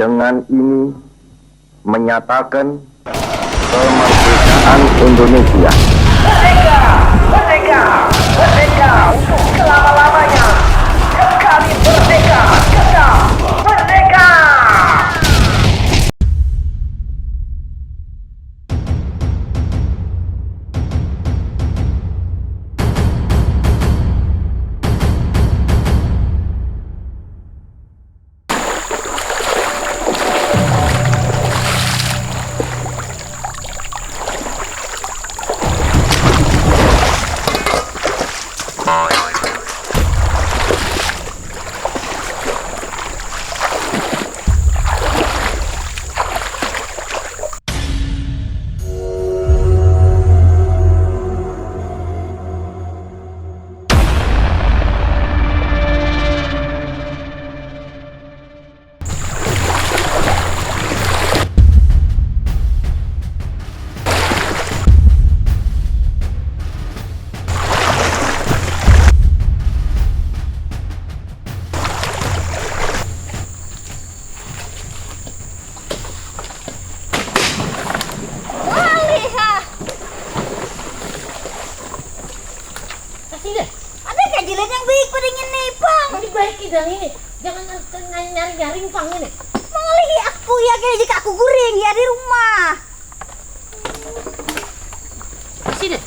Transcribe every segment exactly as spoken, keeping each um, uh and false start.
Dengan ini menyatakan kemerdekaan Indonesia. Merdeka! Merdeka! Merdeka! Untuk selama-lamanya! Kekal merdeka! Kekal merdeka! Kasih deh. Ada kajilan yang baik pada ngini, Pang. Ini baik kidang ini. Jangan nyari-nyari pang ini. Mangalihi aku ya, kayak jika aku guring ya di rumah. Kasih deh.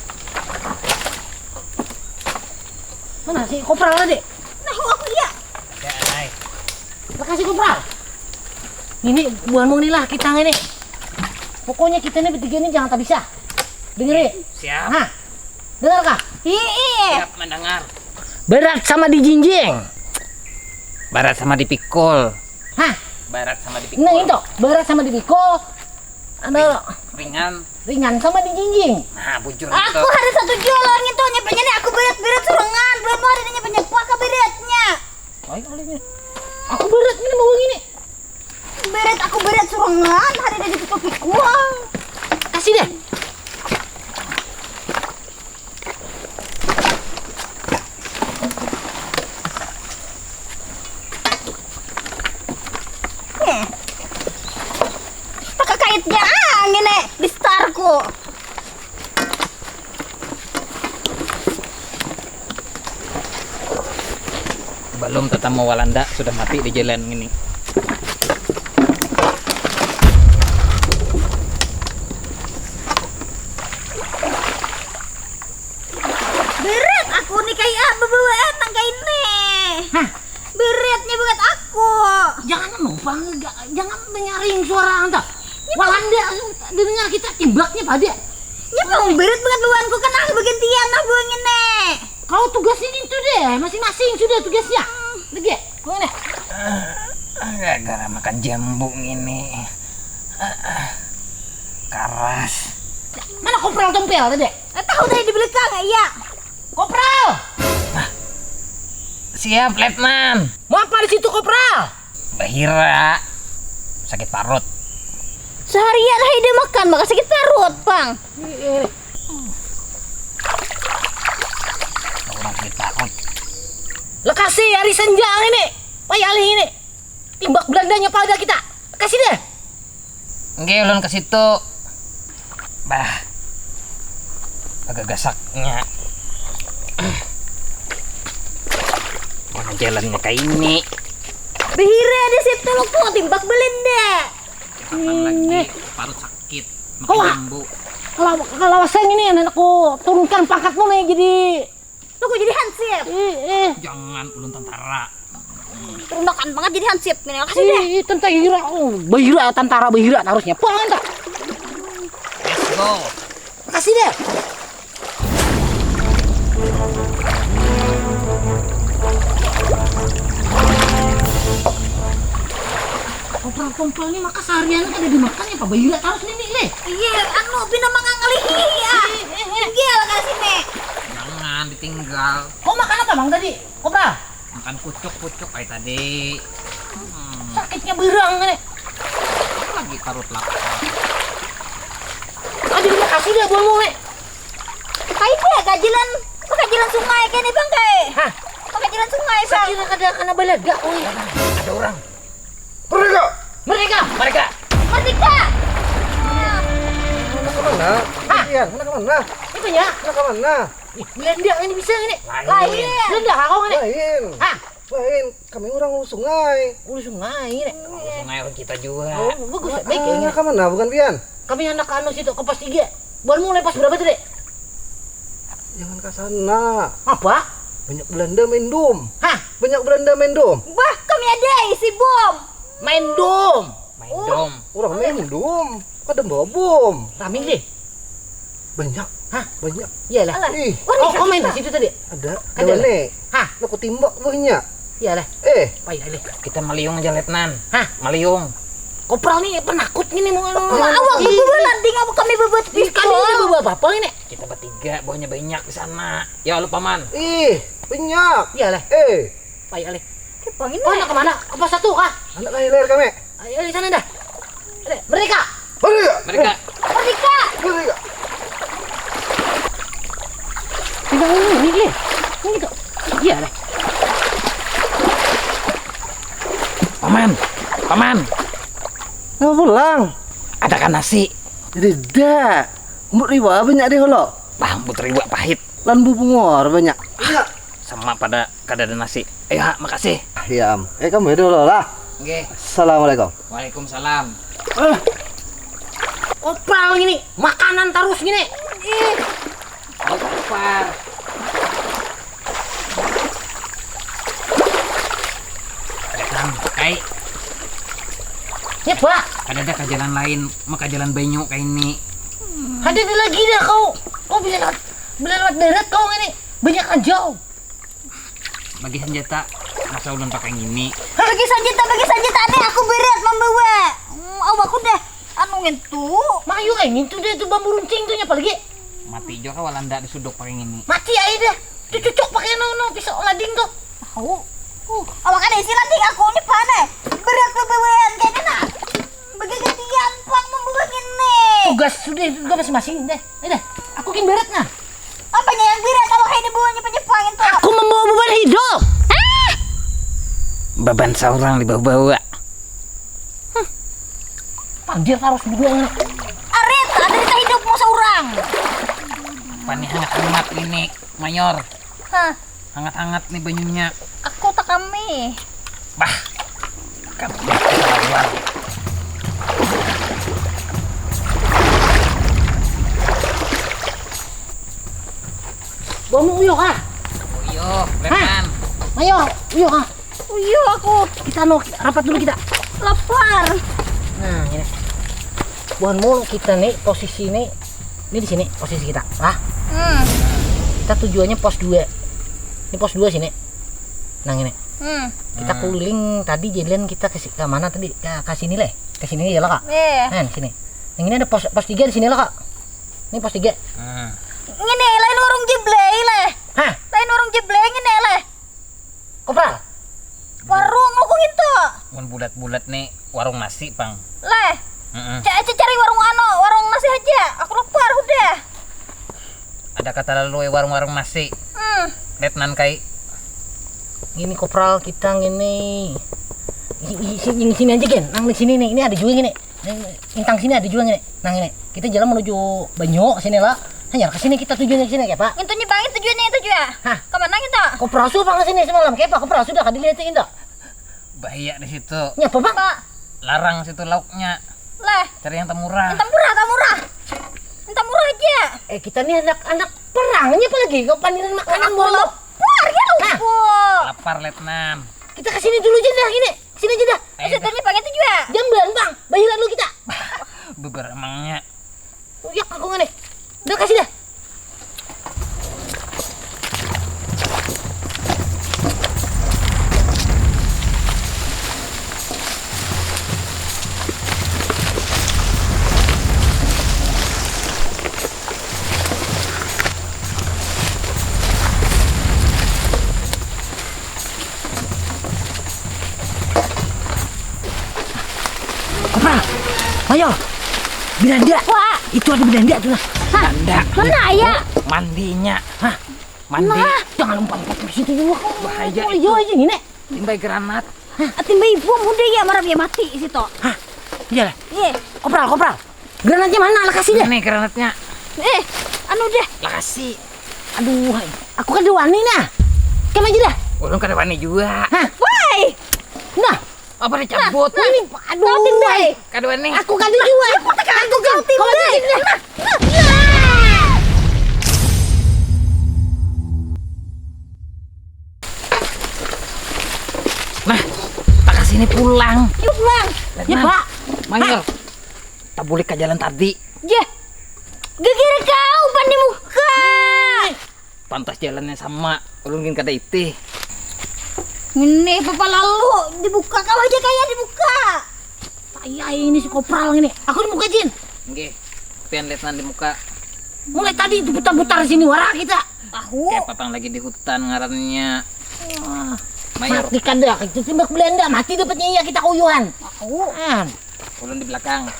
Mana si kopral tadi? Nah, aku iya. Ya, hai. Makasih, Kopral. Ini buanmu nih lah kita ini. Pokoknya kita ini bertiga ini jangan tak bisa. Dengerin. Siap. Nah, dengar kah? Iya. Siap mendengar. Berat sama dijinjing. Berat sama dipikul. Hah? Berat sama dipikul. Nah, itu. Berat sama dipikul. Ada ringan. Ringan sama dijinjing. Nah, bujur. Aku gitu. Hari satu jualan gitu, nyepanya nih aku berat-berat surangan. Buat mau hari ini nyepanya aku beratnya. Baik, olehnya. Aku berat ini mau ini. Berat aku berat surangan, hari ini ditutupi kuang. Kasih deh. Hmm. Pakai kaitnya ah, ngene di starku. Belum tetamu Walanda sudah mati di jalan ini. Berat aku nih kayak apa bawaan nang kayak ini. Hah? Beratnya berat aku. Jangan numpang, jangan dengarin suara anta. Walanda didengar kita timbaknya pada. Nyepang berat banget bawaanku kan aku bagian tian nah buang ini. Kau tugasnya gitu deh, masing-masing sudah tugasnya. Lagi, buang ini. Gara-gara makan jambu ini. Karas. Mana kopral tompel tadi? Eh, tahu tadi di belakang ya, iya. Kopral! Siap, Letnan. Mau apa di situ, Kopral? Bahira. Sakit parut. Seharian hai dia makan maka sakit parut, Pang. Orang sakit parut. Lekasi hari senja ini. Payah ini. Timbak Belandanya pada kita. Kasih deh. Nggih, ulun ke situ. Bah. Agak gasaknya. Mana jalannya kayak ini? Bahira di situ lo kok timbak Belanda. Jangan lagi, parut sakit. Makan jambu. Kalau kalau saya ini anakku turunkan pangkatmu nih jadi Tuh, jadi hansip. Ih, ih. Jangan ulun tentara. Terundakan banget jadi hansip. Ini kasih deh. Ih, tentara. Oh, bahira tentara bahira harusnya. Pulang anta. Let's go. Makasih deh. Kopral tompel ni maka seharian kada dimakan ya, Pak? Bahira tarus nini leh. Iya, anu, pina mangangalihi ya. Tinggal ka sini. Jangan ditinggal. Kau makan apa, Bang, tadi? Kopral? Makan pucuk-pucuk kayak tadi. Hmm. Sakitnya berang ni. Lagi parut lapar. Aduh, terima kasih dah buang ni. Kayak dia kajilan, kajilan sungai kayak ni, Bang, kayak. Hah? Kajilan sungai, Bang. Saya kira kada kena balaga, oi. Ada orang. Merdeka! Merdeka! Merdeka! Merdeka! Mana ke mana? Hah? Ian, mana ke mana? Itu ya. Mana ke mana? Ih, Belanda ini bisa ini. Lain. Lain. Belanda kau ini. Lain. Hah? Lain. Kami orang Hulu Sungai. Hulu Sungai ini. Hulu Sungai orang kita juga. Oh, bagus. Baik ya. Mana ke mana? Bukan pian. Kami anak anu situ, Kompas tiga. Buhanmu lepas berapa tadi? Jangan ke sana. Apa? Banyak Belanda main dom. Hah? Banyak Belanda main dom. Bah, kami ada isi bom. Main dom. Main dom. Orang main dom. Kada bawa bom. Rame deh. Banyak. Hah? Banyak. Iyalah. Ih. Oh, kau main di situ tadi? Ada. Ada. Ada mana? Hah? Aku timbak buahnya. Iyalah. Eh. Pai alih. Kita maliung aja, Letnan. Hah? Maliung. Kopral nih penakut gini mau. Awak bawa landing apa kami buat pistol? Kami ini bawa apa ini? Kita bertiga, buahnya banyak di sana. Ya Allah, Paman. Ih, banyak. Iyalah. Eh. Pai alih. Kepang ini. Kau nak kemana? Apa satu kah? Anak lahir kami. Ayo di sana dah. Merdeka. Merdeka. Merdeka. Merdeka. Merdeka. Tidak ini, ini, ini. Ini kok. Iya deh. Paman, paman. Mau pulang? Ada kan nasi? Tidak. Mbok riwa banyak deh lo. Bah, mbok riwa pahit. Lan bubungor banyak. Iya. Sama pada kada ada nasi. Ayo, ha, makasih. Iya, Am. Eh, kamu itu lo lah. Nggih. Assalamualaikum. Waalaikumsalam. Eh. Kopral gini, makanan terus gini. Ih. Kopral. Datang, kai. Ya, Pak. Kada ada ka jalan lain, maka jalan banyu kayak ini. Ada lagi dah kau. Kau bisa lewat, bisa lewat darat kau ini. Banyak aja. Bagi senjata, masa ulun pakai ngini. Bagi senjata, bagi senjata, nih aku berat membawa. Hmm, awakku dah, anu ngintu. Mayu kayak ngintu deh tuh bambu runcing tuh nyapa lagi. Mati juga kawalan dah disuduk pakai ngini. Mati aja deh. Tuh cucuk pakai no no pisau lading tuh. Tahu. Uh, awak ada isi lading aku nyapa nih. Berat bebawaan kayaknya nah. Bagi gantian pang membawa ngini. Tugas sudah itu tugas masing-masing deh. Ini deh. Aku kin berat nah. Apanya yang berat? Awak ini bawanya penyepang itu. Aku membawa beban hidup. Ah! Beban seorang dibawa-bawa. Pandir harus berdua ini. Arit, ada kita hidupmu seorang. Pani hangat-hangat ini, Mayor. Hah? Hangat-hangat nih banyunya. Aku tak kami. Bah. Kami keterlaluan. Bawa uyuh kah? Uyuh, Hah? Leman. Ayo, uyuh kah? Uyuh aku. Kita no, rapat dulu kita. Lapar. Nah, ini. Buhan mau kita nih posisi nih. Ini di sini posisi kita. Lah. Hmm. Kita tujuannya pos dua. Ini pos dua sini. Nah, ini. Hmm. Kita Hmm. keliling tadi jalan kita ke, si- ke mana tadi? Ke, ke sini leh. Ke sini ya lah, Kak. Eh. Nah, di sini. Yang ini ada pos pos tiga di sini lah, Kak. Ini pos tiga. Hmm. Ngini lain warung Jiblei leh. Hah? Lain warung Jiblei ngini leh. Kopral. Warung aku ngintu. Mun bulat-bulat nih warung nasi pang. Leh. Mm-mm. Ca- ca- cari warung ano, warung nasi aja. Aku lapar udah. Ada kata lalu warung-warung nasi. Hmm. Letnan kai. Ini kopral kita ngini. Sini, sini aja gen. Nang di sini nih. Ini ada juga gini. Nih, intang sini ada juga nih. Nah, ini. Kita jalan menuju banyu sini lah. Hanya ke sini kita tujuannya ke sini kayak apa? Itu nyebangi tujuannya itu juga. Hah? Ke mana kita? Ke perasu apa ke sini semalam? Kayak apa? Ke perasu dah kada dilihat itu. Bahaya di situ. Nyapa, Bang? Pak. Larang situ lauknya. Lah. Cari yang temurah. Yang temurah, temurah. Yang temurah aja. Eh, kita nih anak-anak perangnya apa lagi? Kau pandiran makanan mulu. Lapar ya lupa. Lapar, Letnan. Kita ke sini dulu aja dah ini. Sini aja dah. Ayo, dah. Setannya pakai tuh juga. Jamban, Bang. Bahiran lu kita. Beberemangnya. Uyak aku ngene. Udah kasih dah. Apa? Ayo. Belanda. Wah. Itu ada Belanda tuh nah. Hah? Belanda. Mana ya? Mandinya. Hah? Mandi. Nah. Jangan lompat-lompat di situ juga. Bahaya. Oh, iya, iya, ini. Timbai granat. Atin bayi buang muda ya marap ya mati situ. Hah? Iya lah. Iya. Kopral, kopral. Granatnya mana? Lakasi deh. Ini granatnya. Eh, anu deh. Lakasi. Aduh, aku kan wani nah. Kamu aja dah. Ulun kada wani juga. Hah? Woi. Nah, apa dicabut? Nah, ini, aduh. Kada wani. Aku kan juga. Aku kan. Kau aja deh. Nah, nah, nah. Nah, tak kasih ini pulang. Yuk, Bang. Ya, Pak. Mayur. Tak bulik ke jalan tadi. Jah. Geger kau ban di muka. Pantas jalannya sama. Ulun gin kada itih. Ini papa lalu dibuka kau aja kayak dibuka. Ayah ini si kopral ini. Aku dibuka jin. Nggih. Pian letnan di muka. Mulai tadi itu putar-putar sini wara kita. Tahu. Kayak papang lagi di hutan ngarannya. Wah. Mayur. Mati kada itu timbak Belanda mati dapatnya iya kita kuyuhan. Tahu. An. Ulun di belakang.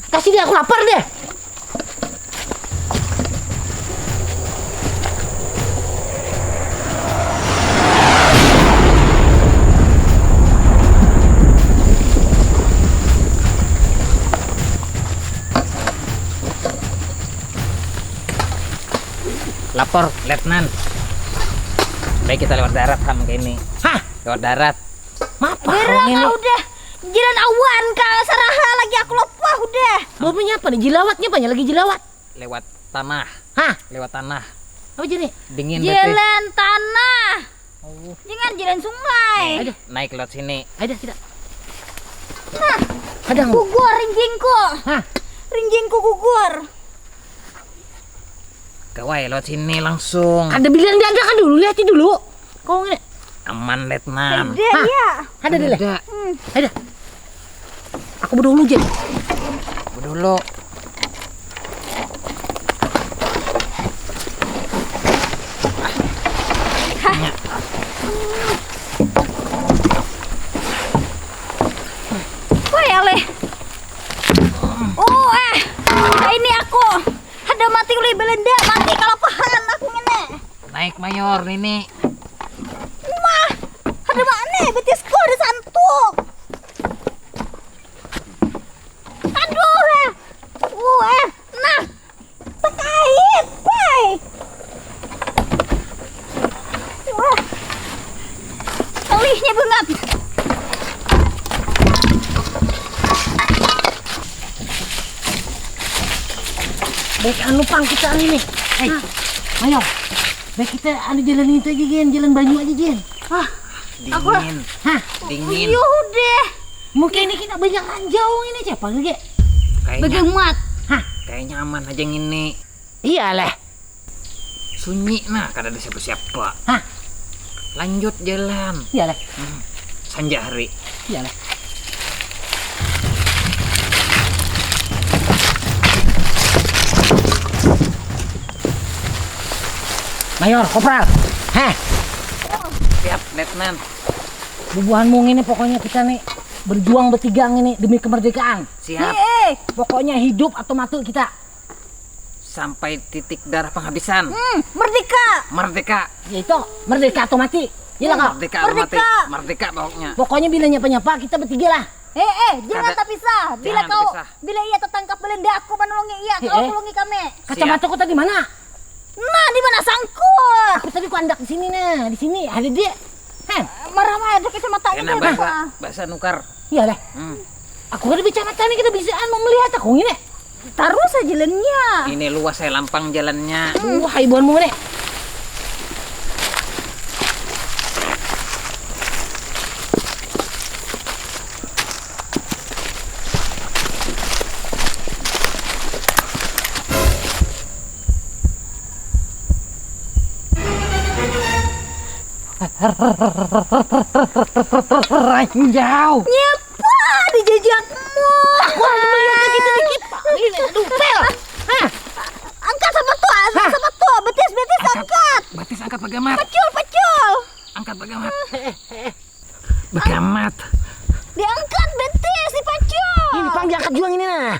Kasih deh aku lapar deh. Lapor, Letnan. Baik kita lewat darat ham kaini. Hah? Lewat darat. Mapa Gerang ini? Kau dah. Jiran awan kau saraha lagi aku lupa udah. Mau punya apa nih? Jilawatnya apa lagi jilawat? Lewat tanah. Hah? Lewat tanah. Apa jadi? Dingin berarti. Jalan tanah. Oh. Jangan jalan sungai. Ada. Naik lewat sini. Ada tidak? Hah. Ada. Gugur ringgingku. Hah. Ringgingku gugur. Kawai lewat sini langsung. Ada bilang dia ada kan dulu lihat dulu. Kau ini. Aman Letnan. Ada ya. Ada dulu. Ada. Hmm. Ada. Aku bedulu je. Bedulu. Woi, aleh. Oh, eh. Ini aku. Ada mati ulih Belanda, mati kalapahan aku ngene. Naik mayor nini. Wah, ada mana betisku ada santuk. Aduh, eh. Uh, eh. Nah, terkait, pai. Wah. Pelihnya banget. Baik anu pang kita anu nih. Hei, ayo. Baik kita anu jalan itu aja Jin, jalan banyu aja Jin. Ah, aku dingin. Hah? Dingin. Iya udah. Mungkin ini kita banyak ranjau ini siapa lagi? Kayaknya. Begemat. Hah? Kayaknya aman aja ngini. Iyalah. Sunyi nah, kada ada siapa-siapa. Hah? Lanjut jalan. Iyalah. Hmm. Sanja hari. Iyalah. Mayor, Kopral. Heh. Siap, Letnan. Bubuhanmu ini pokoknya kita nih berjuang bertiga ini demi kemerdekaan. Siap. Pokoknya hidup atau mati kita. Sampai titik darah penghabisan. Hmm, merdeka. Merdeka. Ya itu, merdeka atau mati. Iya lah kau. Merdeka atau mati. Merdeka. Merdeka pokoknya. Pokoknya bila nyapa-nyapa kita bertiga lah. Eh, eh, jangan tak pisah. Bila jangan kau, tak pisah. Bila ia tertangkap Belanda, aku menolongi ia. Eh, kau eh. Tolongi kami. Kacamata kau tadi mana? Nah, di mana sangkut? Aku tadi ku andak di sini nah, di sini ada dia. Heh. Marah mah ada kacamata. Kena bahasa, bahasa nukar. Iya lah. Hmm. Aku kada bisa mata nih, kada bisa anu melihat aku ini. Taruh saja jalannya. Ini luas saya lampang jalannya. Wah, ibuanmu nih. Ranjau. Nyapa dijajakmu? Aku hanya melihat dikit-dikit, Pak. Ini, aduh, pel. Hah? Angkat sepatu, angkat sepatu. Betis, betis, angkat. Betis angkat bagamat. Pecul, pecul. Angkat bagamat. Bagamat. Diangkat betis, dipacul. Ini pang diangkat juga ini nah.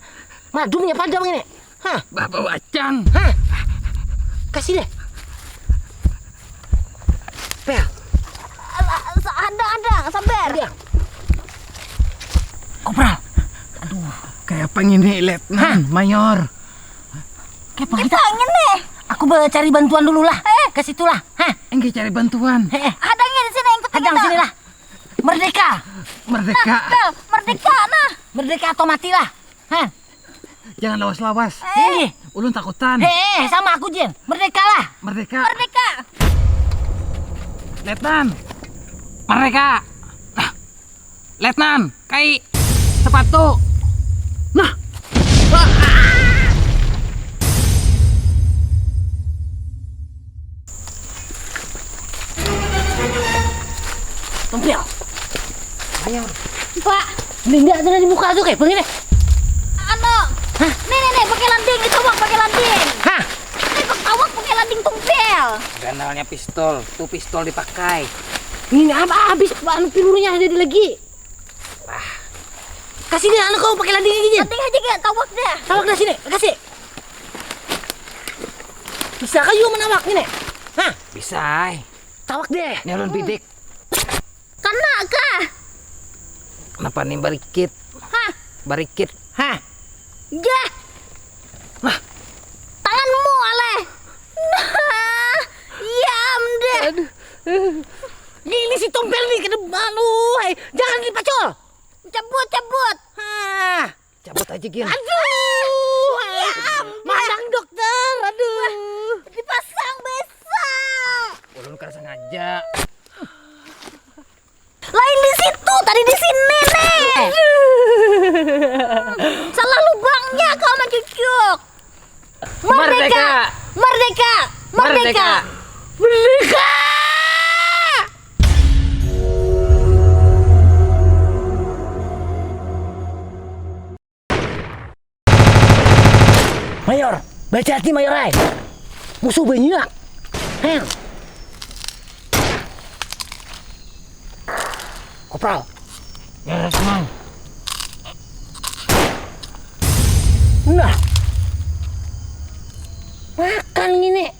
Madumnya padam ini. Hah? Bapak wacan. Hah? Kasih deh. Pel. Alah, sa- Andang, andang, sabar. Kopral. Aduh, kayak apa ngini, Letnan, Mayor? Kayak apa kita? Kita ngini. Aku cari bantuan dulu lah. Eh. Ke situ lah. Hah? Enggak cari bantuan. Heh. Hadangnya di sini, ikut. Hadang sini lah. Merdeka. Merdeka. Nah, nah, merdeka nah. Merdeka atau matilah. Hah? Jangan lawas-lawas. Eh. Ulun takutan. Heh, sama aku Jin. Merdeka lah. Merdeka. Merdeka. Letnan. Merdeka. Nah. Letnan, kai sepatu. Nah. Tumpil. Ayo. Pak. Ini enggak ada dibuka tuh kayak begini. Anu. Hah? Nih, nih, nih, pakai landing, ditawak pakai landing. Hah? Nih, tawak pakai landing tumpil. Ganalnya pistol, tuh pistol dipakai. Ini apa habis anu pelurunya jadi lagi? Kasih dia anu kau pakai landing lagi, Jin. Landing aja gak, tawak dah. Tawak dah sini, kasih. Bisa kayu menawak ini? Hah? Bisa, ay. Tawak deh. Ini ulun bidik. Kena kah? Kenapa nih barikit? Hah? Barikit. Hah? Jah. Nah. Tanganmu, aleh. Nah. Yam deh. Aduh. Ini, ini si Tompel nih kena anu, hai. Jangan dipacul. Cabut, cabut. Hah. Cabut aja, Gin. Aduh. Ya ampun. Madang dokter, aduh. Dipasang besok. Ulun kada sengaja. Lain di situ, tadi di sini nih. Salah lubangnya kau mencucuk. Merdeka! Merdeka! Merdeka! Merdeka! Merdeka! Mayor, baca hati Mayor ay. Musuh banyak. Hen. Kopral. Ya, tenang. Nah. Makan gini.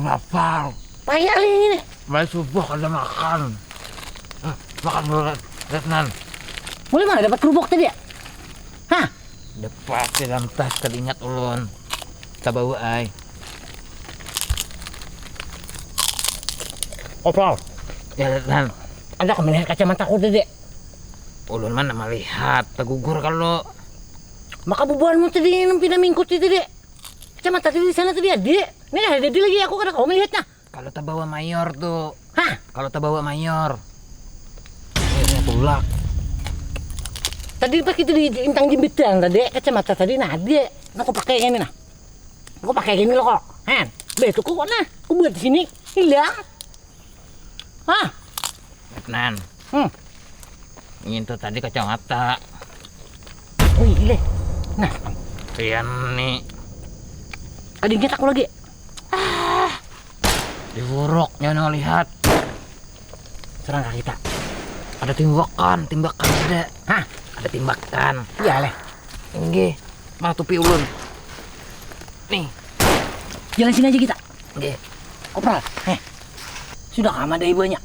Lapar. Payah ini. Mulai subuh kada makan. Eh, makan dulu, Letnan. Mulai mana dapat kerupuk tadi ya? Hah? Dapat di dalam tas, teringat ulun. Kita bawa ai. Opal. Ya, Letnan. Ada kau melihat kacamata aku tadi? Ulun mana melihat, tegugur kalau. Maka bubuhanmu tadi yang pindah mingkut itu dek. Kacamata tadi di sana tadi ada. Ini ada lagi, aku kada kau melihatnya. Kalau tabawa mayor tu. Hah? Kalau tabawa mayor. Mayornya tulak. Tadi pas itu di intang jimbitan tadi kacamata tadi nah dia. Nah, aku pakai ini nah. Aku pakai gini loh kok. Hen. Betul kok nah. Aku buat di sini hilang. Hah? Nan. Hmm. Ngintu tadi kacamata. Oh iya. Nah. Pian nih. Tadi ingat aku lagi. Ah. Diburuknya nang lihat. Serang kita. Ada timbakan, timbakan ada. Hah? Ada timbakan. Iya leh. Inggih. Mana tupi ulun? Nih. Jalan sini aja kita. Inggih. Kopral. Eh. Sudah kah madai buahnya?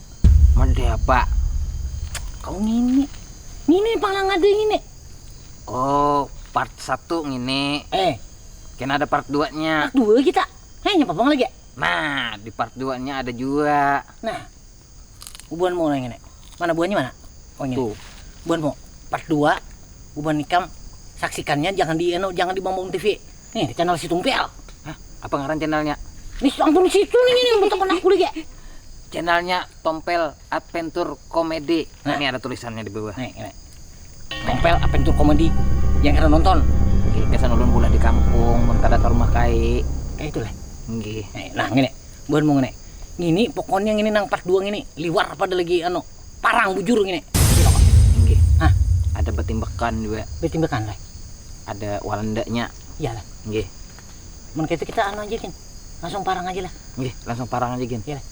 Madai apa? Kau ngini. Ngini pang nang ada ngini. Oh, part satu ngini. Eh. Kena ada part dua nya. Part dua kita. Heh, nyapa pang lagi. Nah, di part dua nya ada juga. Nah. Bubuhan mau nang ini. Mana buahnya mana? Oh ini. Tuh. Bubuhan mau. Part dua. Bubuhan ikam saksikannya jangan di anu, jangan di Bambang T V. Nih, di channel si Tumpel. Hah? Apa ngaran channelnya? Nih, ampun situ nih, nih, betul aku lagi. Channelnya Tompel Adventure Comedy. Nah. Ini ada tulisannya di bawah. Nih, ini. Tompel Adventure Comedy yang kada nonton. Oke, kesan ulun pula di kampung, mun kada ke rumah kai. Kayak itu lah. Nggih. Nih, nah, gini. Buhan mau ngini. Ngini pokoknya ngini nang part dua ngini liwar pada lagi anu parang bujur ngini. Nggih. Hah? Ada batimbakan juga. Batimbakan lah. Ada Walandanya. Iyalah. Nggih. Mun kaitu kita anu aja gin. Langsung parang aja lah. Nggih, langsung parang aja gin. Iyalah.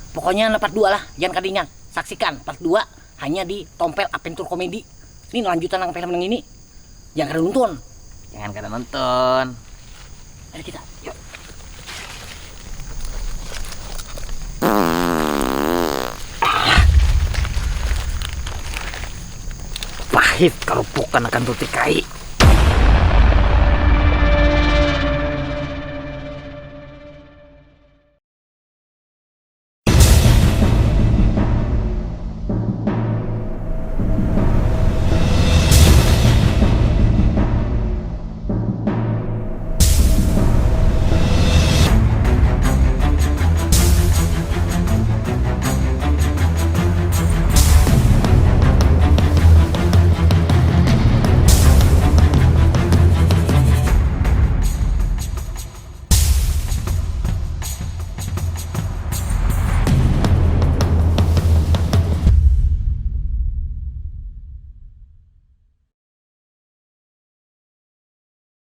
Pokoknya anu part dua lah, jangan kadingan. Saksikan part dua hanya di Tompel Adventure Comedy. Ini lanjutan nang film nang ini. Jangan kada nonton. Jangan kada nonton. Ayo kita. Yuk. Hif, karupukan akan tuti kai.